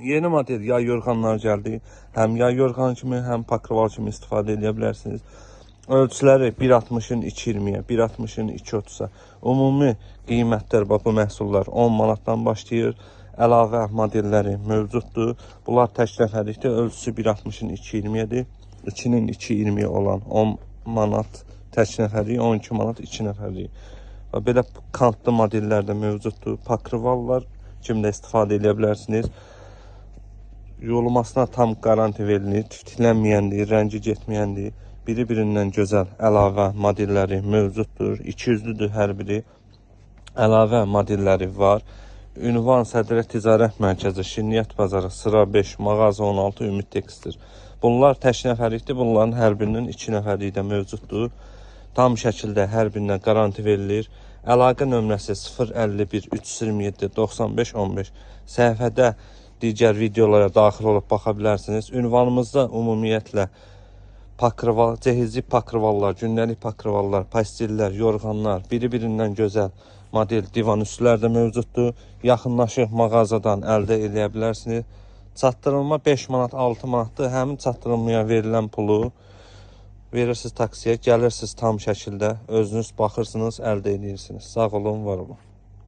Yeni model yay yorğanlar gəldi. Həm yay yorğanı kimi, həm pakroval kimi istifadə edə bilərsiniz. Ölçüləri 1.60-ın 2.20-yə, 1.60-ın 2.30-a. Ümumi qiymətlər bax bu məhsullar 10 manatdan başlayır. Əlavə modelləri mövcuddur. Bunlar tək nəfərlikdir. Ölçüsü 1.60-ın 2.20-yədir. 2-nin 2.20-yə olan 10 manat tək nəfərlik, 12 manat 2 nəfərlik. Və belə kantlı modellər də mövcuddur. Pakrovallar kimi də istifadə edə bilərsiniz. Yolunmasına tam qaranti verilir. Tiftiklənməyəndir, rəngi getməyəndir. Biri-birindən gözəl əlavə modelləri mövcuddur. 200-lüdür hər biri. Əlavə modelləri var. Ünvan Sədrə Ticarət Mərkəzi, Şirniyyat Bazarı, sıra 5, mağaza 16, Ümid Tekstil. Bunlar tək nəfərlikdir. Bunların hər birinin 2 nəfərliyi də mövcuddur. Tam şəkildə hər birinə qaranti verilir. Əlaqə nömrəsi 051 327 95 15. Səhifədə digər videolara daxil olub baxa bilərsiniz. Ünvanımızda ümumiyyətlə pakroval, cehizli pakrovallar, gündəlik pakrovallar, pastillər, yorğanlar, biri-birindən gözəl model divan üstlər də mövcuddur. Yaxınlaşıb mağazadan əldə eləyə bilərsiniz. Çatdırılma 5 manat, 6 manatdır. Həmin çatdırılmaya verilən pulu verirsiniz taksiyə, gəlirsiniz tam şəkildə, özünüz baxırsınız, əldə edirsiniz. Sağ olun, var olun.